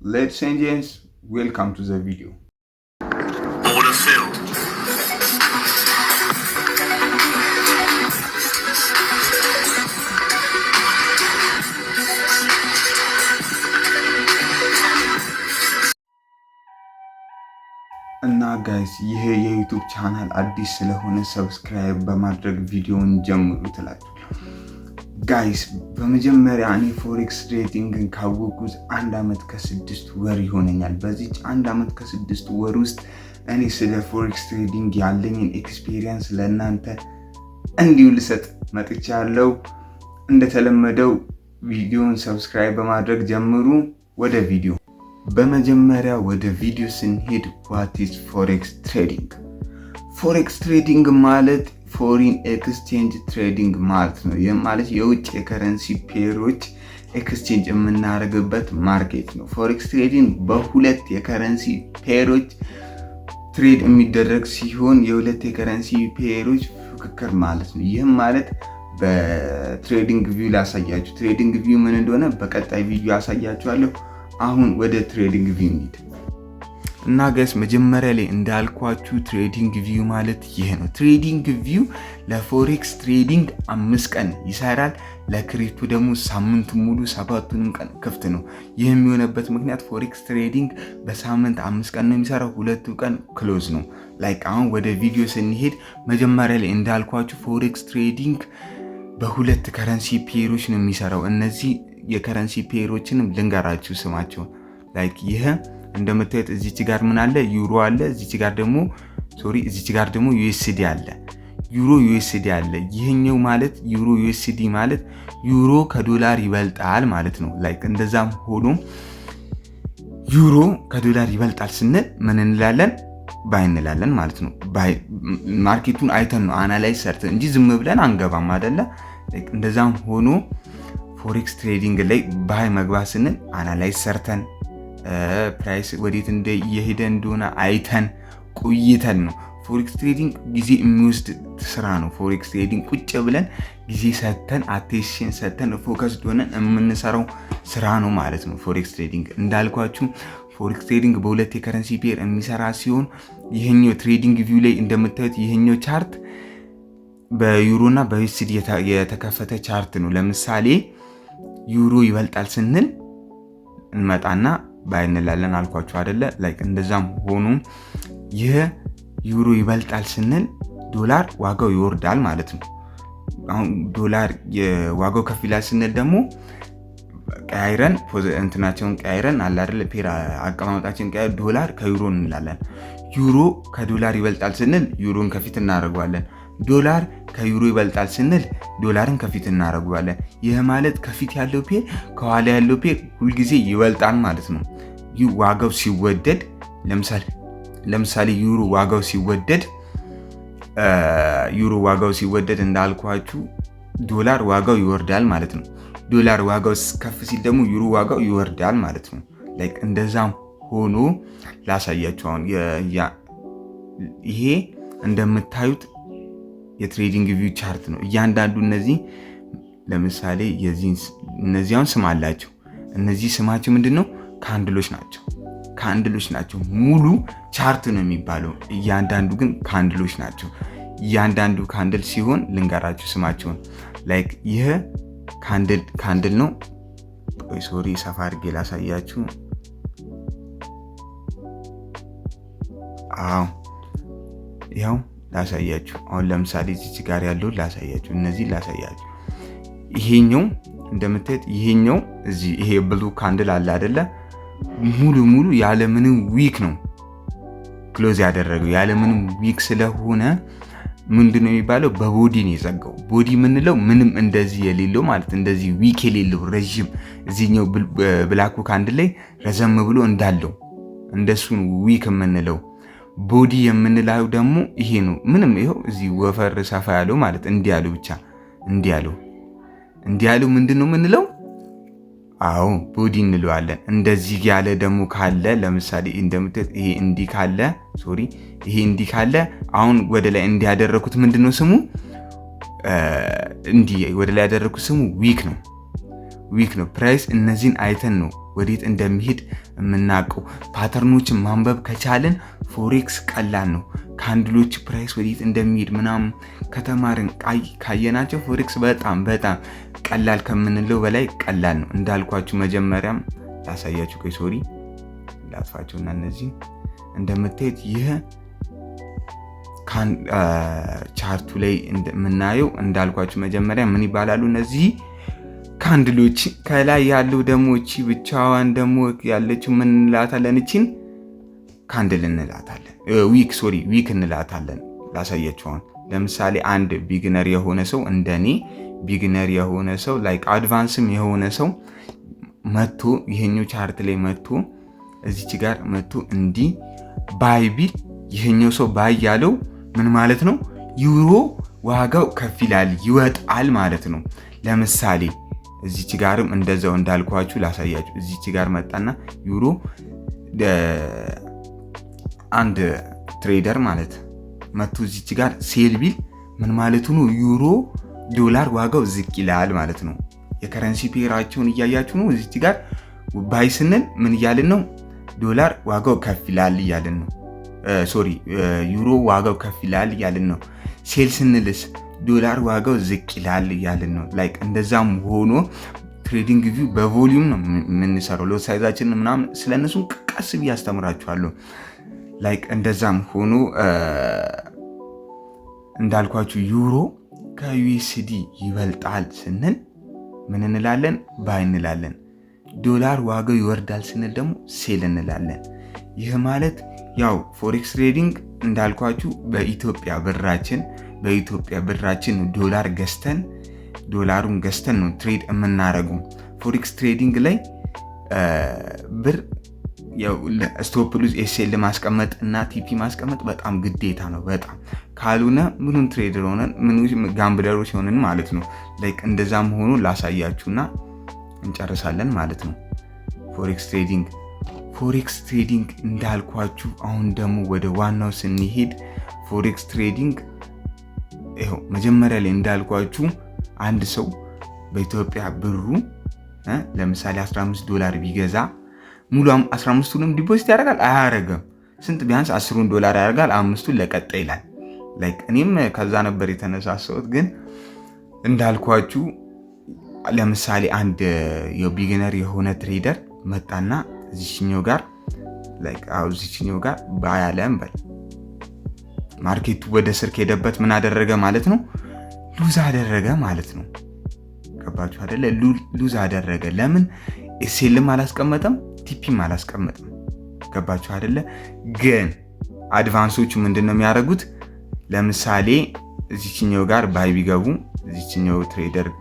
Ladies and gents, welcome to the video. Order filled. እና guys፣ ይሄ የ YouTube channel አዲስ ስለሆነ subscribe በማድረግ ቪዲዮውን ጀምሩ ትላችሁ። Guys፣ በመጀመሪያ እኔ forex trading ን ካወቅኩት 1 ዓመት ከ6 ወር ይሆነኛል። በዚች 1 ዓመት ከ6 ወር ውስጥ እኔ ስለ forex trading ያለኝን experience ለእናንተ እንዲሁ ልሰጥ መጥቻለሁ። እንደተለመደው ቪዲዮን subscribe በማድረግ ጀምሩ። ወደ ቪዲዮ፣ በመጀመሪያ ወደ ቪዲዮ ስንሄድ what is forex trading? Forex trading ማለት foreign exchange trading ማለት ነው። ይህም ማለት የውጭ የ currency pair ኦች exchange የምናደርግበት market ነው። Forex trading በሁለት የ currency pair ኦች trade የሚደረግ ሲሆን የሁለት የ currency pair ኦች ፉክክር ማለት ነው። ይህም ማለት በ TradingView ላሳያችሁ። TradingView ምን እንደሆነ በቀጣይ ቪዲዮ አሳያችኋለሁ። አሁን ወደ TradingView እንሂድ። እና guys፣ መጀመሪያ ላይ እንዳልኳችሁ TradingView ማለት ይህ ነው። TradingView ለ forex trading 5 ቀን ይሰራል። ለ crypto ደግሞ ሳምንቱ ሙሉ ሰባቱንም ቀን ክፍት ነው። ይህ የሚሆነበት ምክንያት forex trading በሳምንት 5 ቀን ነው የሚሰራው፣ ሁለቱ ቀን close ነው። Like አሁን ወደ ቪዲዮ ስንሄድ መጀመሪያ ላይ እንዳልኳችሁ forex trading በሁለት currency pair ኦች ነው የሚሰራው። እነዚህ የ currency pair ኦችንም ልንገራችሁ ስማቸው። Like ይህ እንደምታዩት እዚች ጋር ምን አለ? ዩሮ አለ። እዚች ጋር ደግሞ፣ sorry፣ እዚች ጋር ደግሞ USD አለ። ዩሮ USD አለ። ይህኛው ማለት ዩሮ USD ማለት ዩሮ ከዶላር ይበልጣል ማለት ነው። Like እንደዛም ሆኖ ዩሮ ከዶላር ይበልጣል ስንል ምን እንላለን? Buy እንላለን ማለት ነው። Buy market ኡን አይተን ነው analyze ሰርተን እንጂ ዝም ብለን አንገባም አይደለ? እንደዛም ሆኖ forex trading ላይ buy መግባት ስንል analyze ሰርተን፣ price ወዴት እየሄደ እንደሆነ አይተን ቆይተን ነው። Forex trading ጊዜ የሚወስድ ስራ ነው። Forex trading ቁጭ ብለን፣ ጊዜ ሰተን፣ attention ሰተን፣ focus ሆነን የምንሰራው ስራ ነው ማለት ነው። Forex trading እንዳልኳችሁ forex trading በሁለት የ currency pair የሚሰራ ሲሆን ይህኛው TradingView ላይ እንደምታዩት ይህኛው chart በዩሮ እና በ USD የተከፈተ chart ነው። ለምሳሌ ዩሮ ይበልጣል ስንል እንመጣና buy እንላለን አልኳችሁ አደለ? Like እንደዛም ሆኖ ይህ ዩሮ ይበልጣል ስንል ዶላር ዋጋው ይወርዳል ማለት ነው። አሁን ዶላር ዋጋው ከፍ ይላል ስንል ደግሞ ቀያይረን፣ እንትናቸውን ቀያይረን አለ አይደለ፣ pair አቀማመጣችን ቀያይረን ዶላር ከዩሮ እንላለን። ዩሮ ከዶላር ይበልጣል ስንል ዩሮን ከፊት እናደርገዋለን። ዶላር ከዩሮ ይበልጣል ስንል ዶላርን ከፊት እናደርገዋለን። ይህ ማለት ከፊት ያለው pair ከኋላ ያለው pair ሁልጊዜ ይበልጣል ማለት ነው። ዋጋው ሲወደድ፣ ለምሳሌ ዩሮ ዋጋው ሲወደድ እንዳልኳችሁ ዶላር ዋጋው ይወርዳል ማለት ነው። ዶላር ዋጋው ከፍ ሲል ደግሞ ዩሮ ዋጋው ይወርዳል ማለት ነው። Like እንደዛም ሆኖ ላሳያችሁ። አሁን ይሄ እንደምታዩት የ TradingView chart ነው። እያንዳንዱ እነዚህ ለምሳሌ እነዚያውን ስም አላቸው። እነዚህ ስማቸው ምንድን ነው? Candle ኦች ናቸው። Candle ኦች ናቸው። ሙሉ chart ነው የሚባለው። እያንዳንዱ ግን candle ኦች ናቸው። እያንዳንዱ candle ሲሆን ልንገራችሁ ስማቸውን። Like ይህ candle ነው። Sorry፣ ሰፋ አድርጌ ላሳያችሁ። አዎ፣ ይኸው ላሳያችሁ። አሁን ለምሳሌ እዚች ጋር ያለውን ላሳያችሁ፣ እነዚህ ላሳያችሁ። ይሄኛው እንደምታዩት ይሄኛው እዚህ ይሄ blue candle አለ አይደለ? ሙሉ ሙሉ ያለምንም wick ነው close ያደረገው። ያለምንም wick ስለሆነ ምንድን ነው የሚባለው? በ body ነው የዘጋው። Body የምንለው ምንም እንደዚህ የሌለው ማለት፣ እንደዚህ wick የሌለው ረዥም፣ እዚህኛው black ኡ candle ላይ ረዘም ብሎ እንዳለው እንደሱ wick የምንለው። Body የምንለው ደግሞ ይሄ ነው። ምንም ይኸው እዚህ ወፈር ሰፋ ያለው ማለት እንዲህ ያለው ብቻ፣ እንዲህ ያለው ምንድን ነው የምንለው? አዎ፣ body እንለዋለን። እንደዚህ ያለ ደግሞ ካለ፣ ለምሳሌ እንደምታዩት ይሄ እንዲህ ካለ፣ sorry፣ ይሄ እንዲህ ካለ፣ አሁን ወደ ላይ እንዲህ ያደረኩት ምንድን ነው ስሙ? እንዲህ ወደ ላይ ያደረኩት ስሙ wick ነው። Wick ነው። Price እነዚህን አይተን ነው ወዴት እንደሚሄድ የምናውቀው። Pattern ኦችን ማንበብ ከቻልን forex ቀላል ነው። Candle ኦች price ወዴት እንደሚሄድ ምናምን ከተማርን፣ ካየናቸው forex በጣም በጣም ቀላል ከምንለው በላይ ቀላል ነው። እንዳልኳችሁ መጀመሪያም ላሳያችሁ፣ ቆይ sorry፣ ላጥፋቸውና እነዚህ እንደምታዩት ይህ chart ኡ ላይ የምናየው እንዳልኳችሁ መጀመሪያ ምን ይባላሉ እነዚህ candle ኦች። ከላይ ያለው ደግሞ እቺ ብቻዋን ደግሞ ያለችው ምን እንላታለን? እቺን candle እንላታለን። Wick፣ sorry፣ wick እንላታለን። ላሳያችሁ አሁን ለምሳሌ አንድ beginner የሆነ ሰው፣ እንደኔ beginner የሆነ ሰው፣ like advance ም የሆነ ሰው መቶ ይሄኛው chart ላይ መቶ እዚች ጋር መቶ እንዲህ buy ቢል፣ ይሄኛው ሰው buy ያለው ምን ማለት ነው? ዩሮ ዋጋው ከፍ ይላል፣ ይወጣል ማለት ነው። ለምሳሌ እዚች ጋርም እንደዛው እንዳልኳችሁ ላሳያችሁ። እዚች ጋር መጣና ዩሮ አንድ trader ማለት መቶ እዚች ጋር sell ቢል ምን ማለቱ ነው? ዩሮ ዶላር ዋጋው ዝቅ ይላል ማለት ነው። የ currency pair ኣቸውን እያያችሁ ነው። እዚች ጋር buy ስንል ምን እያልን ነው? ዶላር ዋጋው ከፍ ይላል እያልን ነው። Sorry፣ ዩሮ ዋጋው ከፍ ይላል እያልን ነው። Sell ስንልስ ዶላር ዋጋው ዝቅ ይላል እያልን ነው። Like እንደዛም ሆኖ TradingView በ volume ነው የምንሰራው። Lot size ኣችን ምናምን ስለእነሱም ቀስ ብዬ አስተምራችኋለሁ። Like እንደዛም ሆኖ እንዳልኳችሁ ዩሮ ከ USD ይበልጣል ስንል ምን እንላለን? Buy እንላለን። ዶላር ዋጋው ይወርዳል ስንል ደግሞ sell እንላለን። ይህ ማለት ያው forex trading እንዳልኳችሁ በኢትዮጵያ ብራችን ዶላር ገዝተን፣ ዶላሩን ገዝተን ነው trade የምናደርገው። Forex trading ላይ ብር stop loss፣ SL ማስቀመጥ እና TP ማስቀመጥ በጣም ግዴታ ነው። በጣም ካልሆነ ምኑን trader ሆነን ምኑ gambler ኦች ሆንን ማለት ነው። Like እንደዛም ሆኖ ላሳያችሁና እንጨርሳለን ማለት ነው። Forex trading እንዳልኳችሁ አሁን ደግሞ ወደ ዋናው ስንሄድ forex trading ይኸው መጀመሪያ ላይ እንዳልኳችሁ አንድ ሰው በኢትዮጵያ ብሩ ለምሳሌ 15 ዶላር ቢገዛ ሙሉ 15ቱንም deposit ያደርጋል? አያደርግም። ስንት ቢያንስ 10ሩን ዶላር ያደርጋል፣ አምስቱን ለቀጣይ ይላል። Like እኔም ከዛ ነበር የተነሳሳሁት። ግን እንዳልኳችሁ ለምሳሌ አንድ የ beginner የሆነ trader መጣና እዚችኛው ጋር፣ like እዚችኛው ጋር buy አለ እንበል። Market ኡ ወደ ስር ከሄደበት ምን አደረገ ማለት ነው? Lose አደረገ ማለት ነው። ገባችሁ አይደለ? Lose አደረገ። ለምን? SL ም አላስቀመጠም፣ TP ም አላስቀመጠም። ገባችሁ አይደለ? ግን advance ኦቹ ምንድን ነው የሚያደርጉት? ለምሳሌ እዚችኛው ጋር buy ቢገቡ፣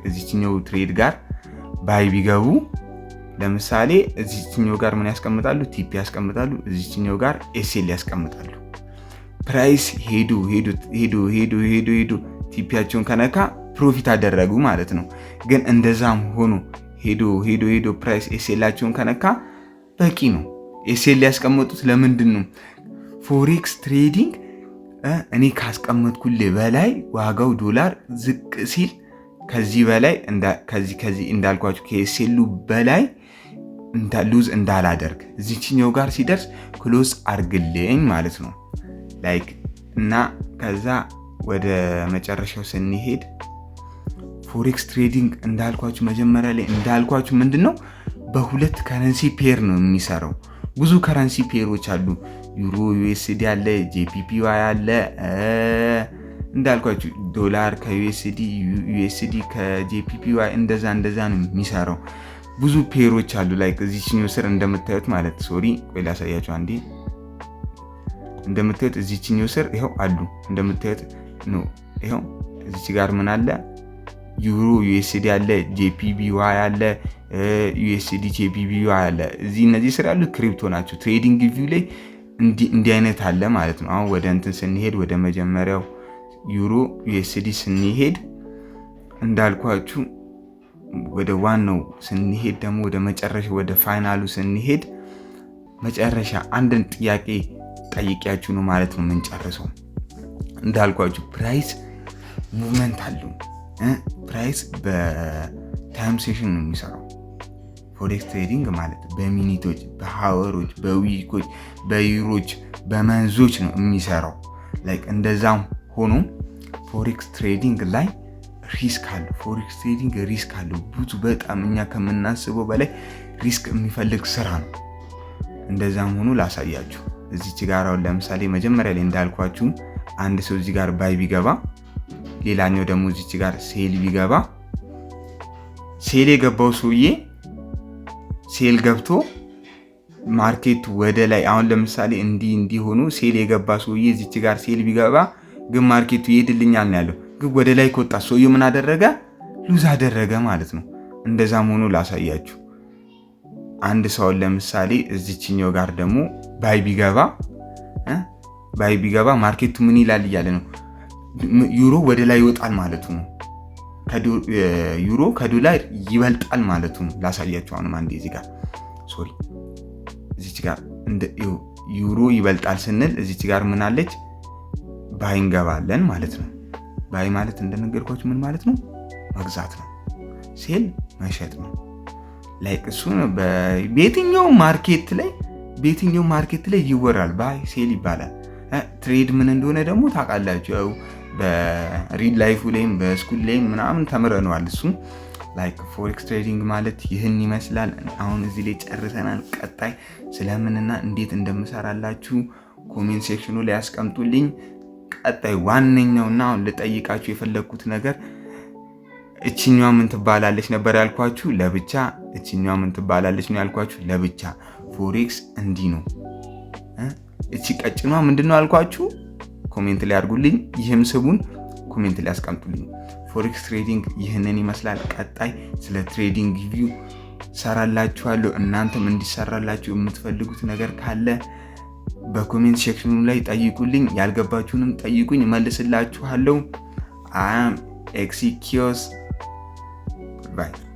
እዚችኛው trade ጋር buy ቢገቡ ለምሳሌ እዚችኛው ጋር ምን ያስቀምጣሉ? TP ያስቀምጣሉ። እዚችኛው ጋር SL ያስቀምጣሉ። Price ሄዱ ሄዱ ሄዱ ሄዱ ሄዱ ሄዱ TP ያቸውን ከነካ profit አደረጉ ማለት ነው። ግን እንደዛም ሆኖ ሄዶ ሄዶ ሄዶ price SL ኣቸውን ከነካ በቂ ነው። SL ያስቀመጡት ለምንድን ነው? Forex trading እኔ ካስቀመጥኩልህ በላይ ዋጋው ዶላር ዝቅ ሲል ከዚህ በላይ ከዚህ እንዳልኳችሁ ከ SL ኡ በላይ lose እንዳላደርግ እዚችኛው ጋር ሲደርስ close አርግልኝ ማለት ነው። Like እና ከዛ ወደ መጨረሻው ስንሄድ forex trading እንዳልኳችሁ መጀመሪያ ላይ እንዳልኳችሁ ምንድን ነው፣ በሁለት currency pair ነው የሚሰራው። ብዙ currency pair ኦች አሉ። ዩሮ USD አለ፣ JPY አለ፣ እንዳልኳችሁ ዶላር ከ USD፣ USD ከ JPY፣ እንደዛ እንደዛ ነው የሚሰራው። ብዙ pair ኦች አሉ። Like እዚችኛው ስር እንደምታዩት ማለት፣ sorry፣ ቆይ ላሳያችሁ አንዴ። እንደምታዩት እዚችኛው ስር ይኸው አሉ። እንደምታዩት ነው። ይኸው እዚች ጋር ምን አለ? ዩሮ USD አለ፣ JPY አለ፣ USD JPY አለ። እዚህ እነዚህ ስር ያሉት crypto ናቸው። TradingView ላይ እንዲህ አይነት አለ ማለት ነው። አሁን ወደ እንትን ስንሄድ፣ ወደ መጀመሪያው ዩሮ USD ስንሄድ፣ እንዳልኳችሁ ወደ ዋናው ስንሄድ ደግሞ ወደ መጨረሻ ወደ final ኡ ስንሄድ መጨረሻ አንድን ጥያቄ ጠይቂያችሁ ነው ማለት ነው የምንጨርሰው። እንዳልኳችሁ price movement አለው። Price በ time session ነው የሚሰራው። ፎሬክስ ትሬዲንግ ማለት በሚኒቶች፣ በሀወሮች፣ በዊኮች፣ በዩሮች፣ በመንዞች ነው የሚሰራው። Like እንደዛም ሆኖ forex trading ላይ risk አለው። Forex trading risk አለው ብዙ፣ በጣም እኛ ከምናስበው በላይ risk የሚፈልግ ስራ ነው። እንደዛም ሆኖ ላሳያችሁ። እዚች ጋር አሁን ለምሳሌ መጀመሪያ ላይ እንዳልኳችሁ አንድ ሰው እዚህ ጋር buy ቢገባ፣ ሌላኛው ደግሞ እዚች ጋር sell ቢገባ፣ sell የገባው ሰውዬ sell ገብቶ market ኡ ወደ ላይ፣ አሁን ለምሳሌ እንዲህ እንዲህ ሆኖ sell የገባ ሰውዬ እዚች ጋር sell ቢገባ ግን market ኡ ይሄድልኛል ነው ያለው። ግን ወደ ላይ ከወጣ ሰውዬው ምን አደረገ? Lose አደረገ ማለት ነው። እንደዛም ሆኖ ላሳያችሁ። አንድ ሰውን ለምሳሌ እዚችኛው ጋር ደግሞ buy ቢገባ market ኡ ምን ይላል እያለ ነው? ዩሮ ወደ ላይ ይወጣል ማለቱ ነው። ዩሮ ከዶላር ይበልጣል ማለቱ ነው። ላሳያችሁ አሁንም አንዴ እዚህ ጋር፣ sorry፣ እዚች ጋር ዩሮ ይበልጣል ስንል እዚች ጋር ምን አለች? Buy እንገባለን ማለት ነው። Buy ማለት እንደነገርኳችሁ ምን ማለት ነው? መግዛት ነው። Sell መሸጥ ነው። Like እሱ በየትኛው market ላይ ይወራል። Buy sell ይባላል። Trade ምን እንደሆነ ደግሞ ታውቃላችሁ። ያው በ real life ኡ ላይም በ school ላይም ምናምን ተምረነዋል። እሱ like forex trading ማለት ይህን ይመስላል። አሁን እዚህ ላይ ጨርሰናል። ቀጣይ ስለምንና እንዴት እንደምሰራላችሁ comment section ኑ ላይ ያስቀምጡልኝ። ቀጣይ ዋነኛውና አሁን ልጠይቃችሁ የፈለግኩት ነገር እችኛዋ ምን ትባላለች ነበር ያልኳችሁ ለብቻ፣ እችኛዋ ምን ትባላለች ነው ያልኳችሁ ለብቻ። Forex እንዲህ ነው። እቺ ቀጭኗ ምንድን ነው አልኳችሁ? Comment ላይ አድርጉልኝ። ይህም ስቡን comment ላይ አስቀምጡልኝ። Forex trading ይህንን ይመስላል። ቀጣይ ስለ TradingView ሰራላችኋለሁ። እናንተም እንዲሰራላችሁ የምትፈልጉት ነገር ካለ በ comment section ኑ ላይ ጠይቁልኝ። ያልገባችሁንም ጠይቁኝ፣ እመልስላችኋለሁ። I'm ኤክሲኪዮስ፣ bye።